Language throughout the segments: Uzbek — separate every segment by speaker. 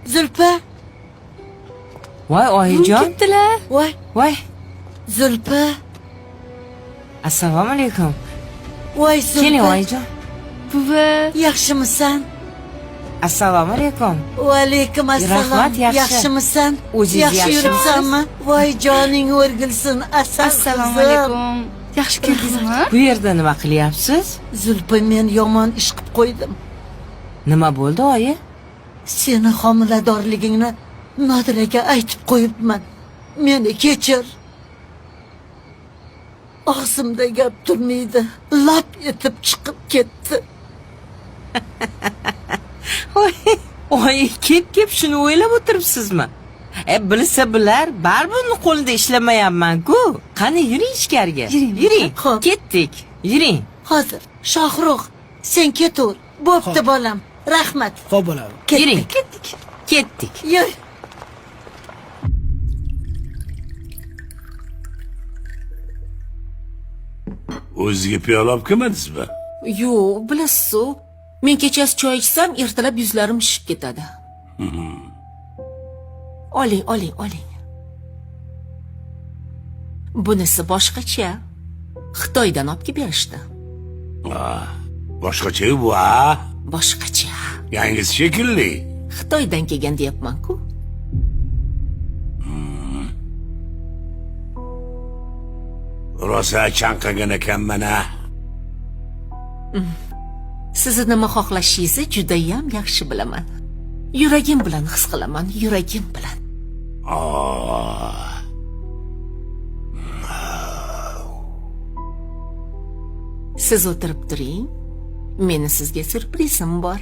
Speaker 1: Zulpa.
Speaker 2: Voy oyijon.
Speaker 3: Ketdilar.
Speaker 1: Voy.
Speaker 2: Voy.
Speaker 1: Zulpa.
Speaker 2: Assalomu alaykum.
Speaker 1: Voy Zulpa.
Speaker 2: Keling oyijon.
Speaker 3: Buvi.
Speaker 1: Yaxshimisan?
Speaker 2: Assalomu alaykum.
Speaker 1: Va alaykum assalom.
Speaker 2: Rahmat, yaxshi.
Speaker 1: Yaxshimisan?
Speaker 2: O'zingiz
Speaker 1: Yaxshi
Speaker 2: yaxshimisiz?
Speaker 1: yuribsanmi? Voy joning o'rgilsin, asal
Speaker 3: Assalomu
Speaker 1: qizim.
Speaker 3: alaykum. Yaxshi keldingizmi?
Speaker 2: Bu yerda nima qilyapsiz?
Speaker 1: Zulpa, men yomon ish qilib qo'ydim.
Speaker 2: Nima bo'ldi oyi?
Speaker 1: Seni homiladorligingni Nodiraga aytib qo'yibman. Meni kechir. Og'zimda gap turmaydi. Lap etib chiqib ketdi.
Speaker 2: Voy, oyi, kep shuni o'ylab o'tiribsizmi? Bilsa bilar, baribir uni qo'lida ishlamayapman-ku. Qani yuring ichkariga.
Speaker 3: Yuring.
Speaker 2: Yuring.
Speaker 1: Xo'p.
Speaker 2: Ketdik. Yuring.
Speaker 1: Hozir Shohrux, sen ketaver. Bo'pti bolam. Rahmat.
Speaker 4: Xo'p bo'ladi.
Speaker 1: Ketdik.
Speaker 2: Yuring.
Speaker 3: Ketdik.
Speaker 2: Ketdik.
Speaker 1: Yur.
Speaker 5: O'ziga piyola olib kelmadingizmi?
Speaker 6: Yo'q, bilasiz-ku, men kechasi choy ichsam, ertalab yuzlarim shishib ketadi. Oling, oling, oling. Bunisi boshqacha. Xitoydan olib kelib berishdi.
Speaker 5: Boshqacha bu a?
Speaker 6: Boshqacha.
Speaker 5: Yangisi shekilli.
Speaker 6: Xitoydan kelgan deyapman-ku.
Speaker 5: Rosa chanqagan ekanman a.
Speaker 6: Sizni nima xohlashingizni judayam yaxshi bilaman. Yuragim bilan his qilaman, yuragim bilan.
Speaker 5: Oh.
Speaker 6: Siz o'tirib turing. Meni sizga syurprizim bor.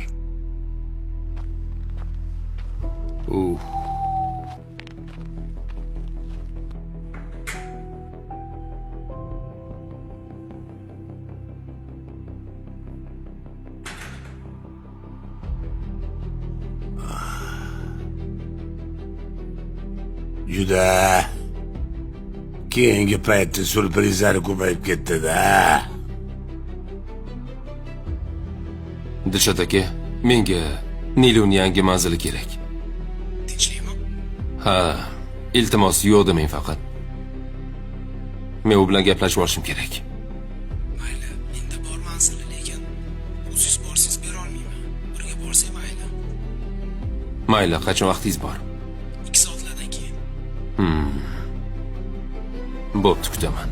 Speaker 5: Juda keyingi paytda syurprizlar ko'payib ketdi-da.
Speaker 7: Dilshod aka, menga Niluni yangi manzili kerak.
Speaker 4: Tinchlikmi?
Speaker 7: Ha, iltimos yo'q demang faqat. Men u bilan gaplashib olishim kerak.
Speaker 4: Mayli, menda bor manzili, lekin o'zingiz borsangiz bera olmayman. Birga borsak mayli.
Speaker 7: Mayli, qachon vaqtingiz bor?
Speaker 4: 2 soatlardan keyin.
Speaker 7: Bo'pti, kutaman.